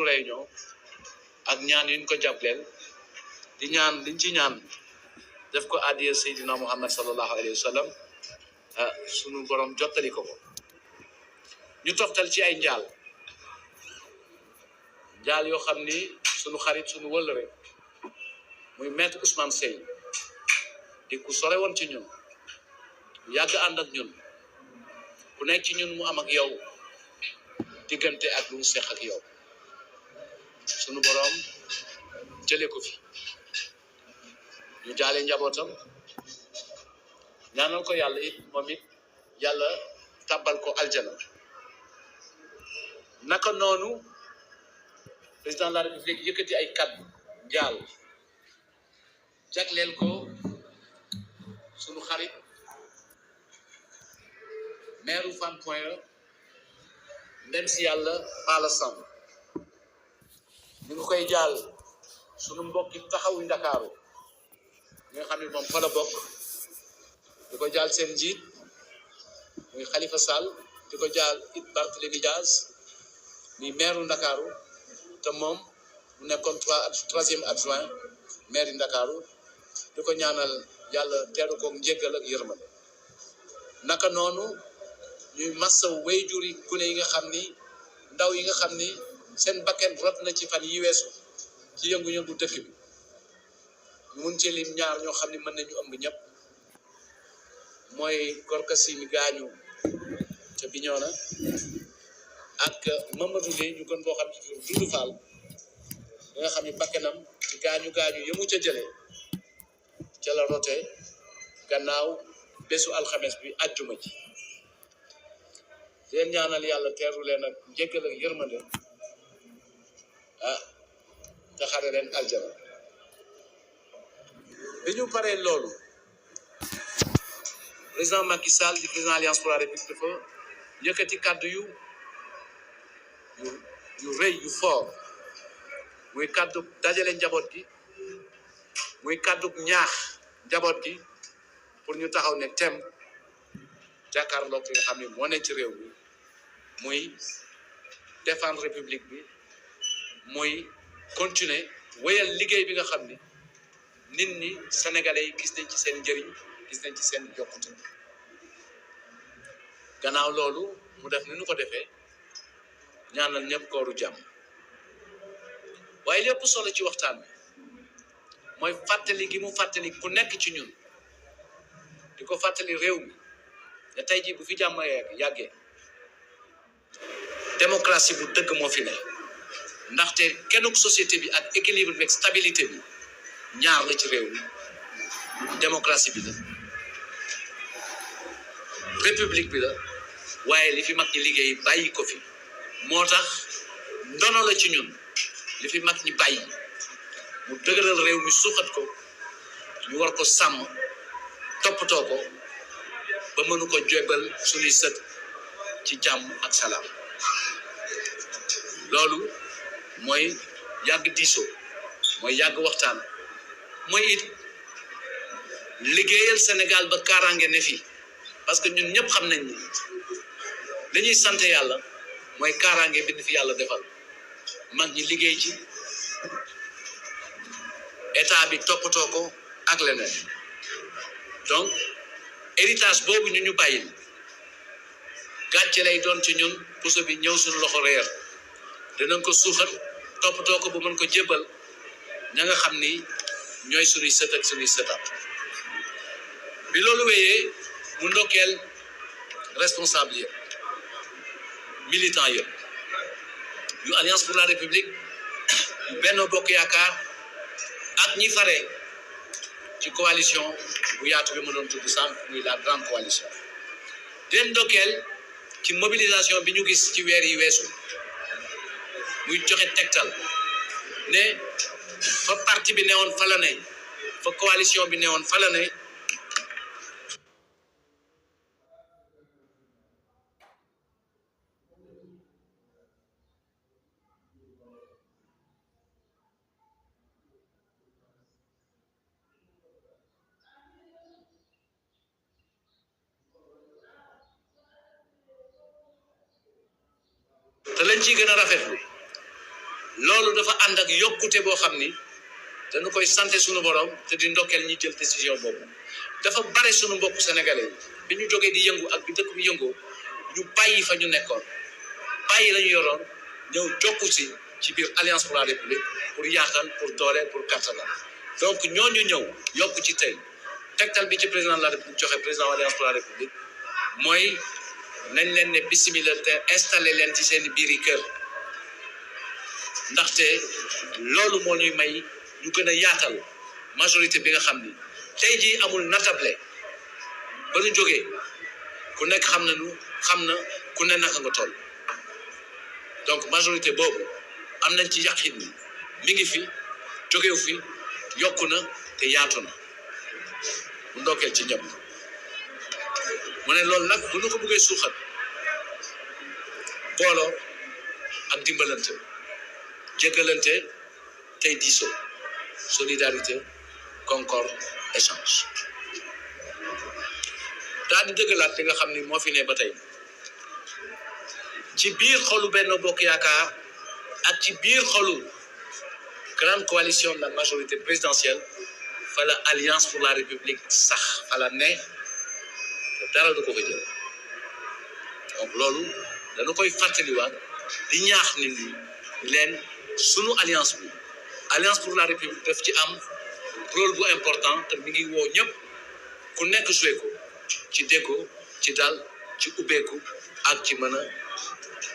réunion ak ñaan yuñ ko jagleel di ñaan liñ ci ñaan def ko adiya Seydina Muhammad sallallahu alayhi wa sallam sunu borom jottali ko ñu toftal ci ay njaal yoo xam ni sunu xarit sunu wëllëre muy maître Ousmane Seye di ku sore woon ci ñun yàgg ànd ak ñun ku nekk ci ñun mu am ak yow diggante ak lu mu seq ak yow sunu borom jëlee ko fi ñu jaale njabootam ñaanal ko yàlla it moom it yàlla tàbbal ko aljana naka noonu président de la république yëkkati ay kaddu njaal jagleel ko sunu xarit maire Fann Point ndem si yàlla Pala Samb ñu ngi koy jaal sunu mbokki taxawu Ndakaaru ñi nga xam ne moom fa la bokk di ko jaal seen njiit muy Khalifa Sall di ko jaal it Barthélémy Dias muy maire Ndakaaru te moom mu nekkoon troisième adjoint maire yi Ndakaaru di ko ñaanal yàlla teeru ko njéggal ak yërmande naka noonu ñuy massa wayjur yi gune yi nga xam ni ndaw yi nga xam ni seen bakken rot na ci fan yi weesu ci yëngu-yëngu dëkk bi ñu mun ci lim ñaar ñoo xam ni mën nañu ëmb ñëpp mooy Gorkasi mi gaañu ca Bignona ak Mamadou Gueye ñu gën koo xam ci Doudou Fall li nga xam ni bakkenam ci gaañu yëmu ca jëlee ca la rote gannaaw bésu alxames bi àjjuma ji leen ñaanal yàlla teeru leen ak njéggal ak yërmande te xare leen aljana bi ñu paree loolu président Macky Sall di président Alliance pour la République dafa yëkkati kàddu yu rëy yu fort muy kàddu dajale njaboot gi muy kàddu ñaax njaboot gi pour ñu taxaw ne tem jàkkaarloo ki nga xam ne moo ne ci réew mi muy défendre république bi muy continuer wéyal liggéey bi nga xam ni nit ñi sénégalais yi gis nañ ci seen njëriñ gis nañ ci seen jokkute gannaaw loolu mu def ni nu ko defee ñaanal ñëpp kooru jàmm waaye lépp solo ci waxtaan bi mooy fàttali gi mu fàttali ku nekk ci ñun di ko fàttali réew mi ne tey jii bu fi jàmm yàggee démocratie bu dëgg moo fi ne ndaxte kennuk société bi ak équilibre bi ak stabilité bi ñaar la ci réew mi démocratie bi la république bi la waaye li fi mag ñi liggéey bàyyi ko fi moo tax ndono la ci ñun li fi mag ñi bàyyi mu dëgëral réew mi suuxat ko ñu war ko sàmm toppatoo ko ba mënu ko jébal suñuy sët ci jàmm ak salaam loolu mooy yàgg diisoo mooy yàgg waxtaan mooy it liggéeyal Sénégal ba kaaraange ne fi parce que ñun ñëpp xam nañ ni li ñuy sant yàlla mooy kaaraange bi fi yàlla defal mag ñi liggéey ci état bi toppatoo ko ak leneen donc héritage boobu ñu bàyyil gàcce lay doon ci ñun puso bi ñëw suñu loxo reer dinañ ko suuxat toppatoo ko ba mën ko jébbal ña nga xam ni ñooy suñuy sët ak suñuy sëtaat bi loolu wéyee mu ndokkeel responsable yëpp militant yëpp yu Alliance pour la République yu Benno Bokk Yaakaar ak ñi fare ci coalition bu yaatu bi ma doon tudd sànq muy la grande coalition di leen ndokkeel ci mobilisation bi ñu gis ci weer yi weesu muy joxe tegtal ne fa parti bi newoon fa la ne fa coalition bi newoon fa la ne te lañ ciy gën a rafetlu loolu dafa ànd ak yokkute boo xam ni dañu koy santé suñu borom te di ndokkeel ñi jël décision boobu dafa bare suñu mbokku sénégalais yi bi ñu jógee di yëngu ak bi dëkk bi yëngoo ñu bàyyi fa ñu nekkoon bàyyi la ñu yoroon ñëw jokku si ci biir alliance pour la république pour yaatal pour dooleel pour kattanal donc ñooñu ñëw yokku ci tey tegtal bi ci président de la république joxe président alliance pour la république mooy nañ leen ne bismillah te installé leen ci seen biiri kër ndaxte loolu moo ñuy may ñu gën a yaatal majorité bi nga xam ni tey jii amul natable ba ñu jógee ku nekk xam na ku ne naka nga toll donc majorité boobu am nañ ci yàqin ni mi ngi fi jógewu fi yokku na te yaatu na mu ndokkeel ci ñëpp mu ne loolu nag bu ñu ko bëggee suuxat booloo ak dimbalante jéggalante tey diisoo solidarité concorde échange daal di dëggalaat li nga xam ni moo fi ne ba tey ci biir xolu Benno Bokk Yaakaar ak ci biir xolu grande coalition de la majorité présidentielle fa la alliance pour la république sax fa la ne te dara du ko fa jël donc loolu dañu koy fàttaliwaat di ñaax nit ñi leen sunu alliance bi alliance pour la république daf ci am rôle bu important te mi ngi woo ñëpp ku nekk joué ko ci déggoo ci dal ci ubbeeku ak ci mën a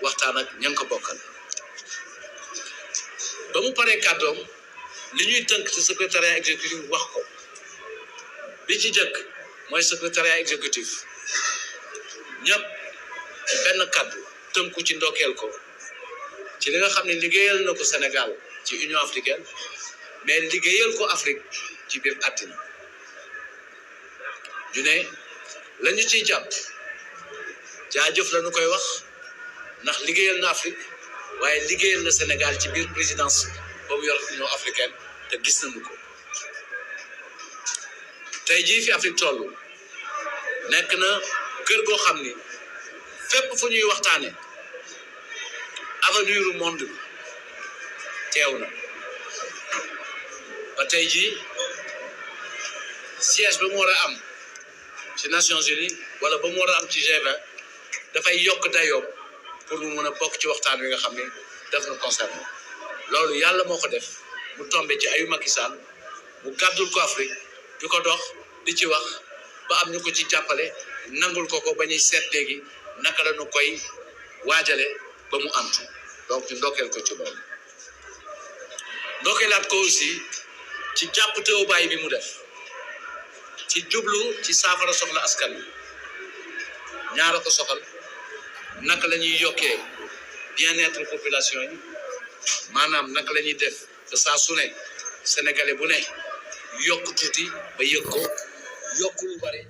waxtaan ak ña ko bokkal ba mu paree kàddoom li ñuy tënk ci secrétariat exécutif wax ko bi ci jëkk mooy secrétariat exécutif ñëpp benn kàddu tënku ci ndokkeel ko ci li nga xam ne liggéeyal na ko Sénégal ci Union africaine mais liggéeyal ko Afrique ci biir àddina ñu ne la ñu ciy jàpp jaajëf la ñu koy wax ndax liggéeyal na Afrique waaye liggéeyal na Sénégal ci biir présidence boobu yor Union africaine te gis nañu ko tey jii fi Afrique toll nekk na kër goo xam ni fépp fu ñuy waxtaane avenir du monde bi teew na ba tey jii siège ba mu war a am ci Nations Unies wala ba mu war a am ci G20 dafay yokk dayoom pour mu mën a bokk ci waxtaan wi nga xam ne daf na concerné loolu yàlla moo ko def mu tombé ci ayu Macky Sall mu gàddul ko Afrique di ko dox di ci wax ba am ñu ko ci jàppale nangul ko ba ñuy seet léegi naka la ñu koy waajale ba mu antu donc ñu ndokkeel ko ci loolu ndokkeelaat ko aussi ci jàpp teewu bàyyi bi mu def ci jublu ci saafara soxla askan wi ñaara ko soxal naka la ñuy yokkee bien-être population yi maanaam naka la ñuy def te saa su ne sénégalais bu ne yokk tuuti ba yëg ko yokk lu bari